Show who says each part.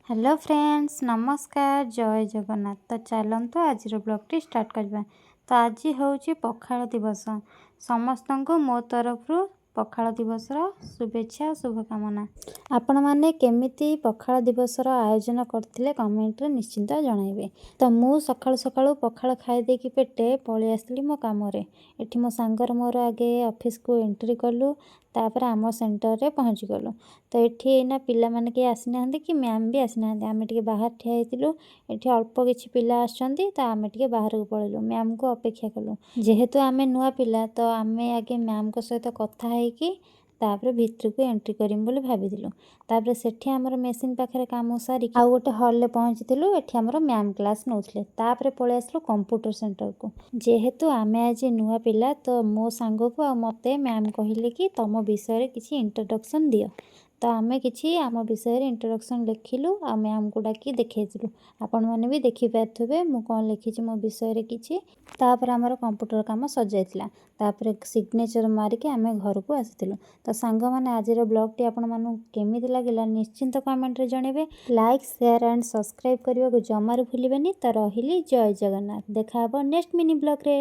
Speaker 1: Hello friends, ନମସ୍କାର, ଜୟ ଜଗନ୍ନାଥ। ତ ଚାଲନ୍ତୁ, ଆଜିର ବ୍ଲଗ୍ଟି ଷ୍ଟାର୍ଟ କରିବା। ତ ଆଜି ହେଉଛି ପଖାଳ ଦିବସ। ସମସ୍ତଙ୍କୁ ମୋ ତରଫରୁ ପଖାଳ ଦିବସର ଶୁଭେଚ୍ଛା ଓ ଶୁଭକାମନା। ଆପଣମାନେ କେମିତି ପଖାଳ ଦିବସର ଆୟୋଜନ କରିଥିଲେ, କମେଣ୍ଟରେ ନିଶ୍ଚିନ୍ତ ଜଣାଇବେ। ତ ମୁଁ ସକାଳୁ ସକାଳୁ ପଖାଳ ଖାଇ ଦେଇକି ପେଟେ ପଳେଇ ଆସିଲି ମୋ କାମରେ। ଏଠି ମୋ ସାଙ୍ଗର ମୋର ଆଗେ ଅଫିସକୁ ଏଣ୍ଟ୍ରି କଲୁ, ତାପରେ ଆମ ସେଣ୍ଟରରେ ପହଞ୍ଚିଗଲୁ। ତ ଏଠି ଏଇନା ପିଲାମାନେ କେହି ଆସିନାହାନ୍ତି କି ମ୍ୟାମ୍ ବି ଆସିନାହାନ୍ତି। ଆମେ ଟିକେ ବାହାରେ ଠିଆ ହେଇଥିଲୁ। ଏଠି ଅଳ୍ପ କିଛି ପିଲା ଆସିଛନ୍ତି, ତ ଆମେ ଟିକେ ବାହାରକୁ ପଳେଇଲୁ, ମ୍ୟାମ୍କୁ ଅପେକ୍ଷା କଲୁ। ଯେହେତୁ ଆମେ ନୂଆ ପିଲା, ତ ଆମେ ଆଗେ ମ୍ୟାମ୍ଙ୍କ ସହିତ କଥା ହେଇକି ତାପରେ ଭିତରକୁ ଏଣ୍ଟ୍ରି କରିମୁ ବୋଲି ଭାବିଥିଲୁ। ତାପରେ ସେଠି ଆମର ମେସିନ୍ ପାଖରେ କାମ ସାରିକି ଆଉ ଗୋଟେ ହଲ୍ରେ ପହଞ୍ଚିଥିଲୁ। ଏଠି ଆମର ମ୍ୟାମ୍ କ୍ଲାସ୍ ନେଉଥିଲେ। ତାପରେ ପଳେଇ ଆସିଲୁ କମ୍ପ୍ୟୁଟର ସେଣ୍ଟରକୁ। ଯେହେତୁ ଆମେ ଆଜି ନୂଆ ପିଲା, ତ ମୋ ସାଙ୍ଗକୁ ଆଉ ମୋତେ ମ୍ୟାମ୍ କହିଲେ କି ତମ ବିଷୟରେ କିଛି ଇଣ୍ଟ୍ରୋଡକ୍ସନ୍ ଦିଅ। ତ ଆମେ କିଛି ଆମ ବିଷୟରେ ଇଣ୍ଟ୍ରୋଡକ୍ସନ୍ ଲେଖିଲୁ ଆଉ ମ୍ୟାମ୍କୁ ଡାକି ଦେଖେଇଥିଲୁ। ଆପଣମାନେ ବି ଦେଖିପାରୁଥିବେ ମୁଁ କ'ଣ ଲେଖିଛି ମୋ ବିଷୟରେ କିଛି। ତାପରେ ଆମର କମ୍ପ୍ୟୁଟର କାମ ସରିଯାଇଥିଲା। ତାପରେ ସିଗ୍ନେଚର୍ ମାରିକି ଆମେ ଘରକୁ ଆସିଥିଲୁ। ତ ସାଙ୍ଗମାନେ, ଆଜିର ବ୍ଲଗ୍ଟି ଆପଣମାନଙ୍କୁ କେମିତି ଲାଗିଲା, ନିଶ୍ଚିନ୍ତ କମେଣ୍ଟରେ ଜଣାଇବେ। ଲାଇକ୍, ସେୟାର ଆଣ୍ଡ ସବସ୍କ୍ରାଇବ୍ କରିବାକୁ ଜମାରୁ ଭୁଲିବେନି। ତ ରହିଲି, ଜୟ ଜଗନ୍ନାଥ। ଦେଖା ହେବ ନେକ୍ସଟ ମିନି ବ୍ଲଗ୍ରେ।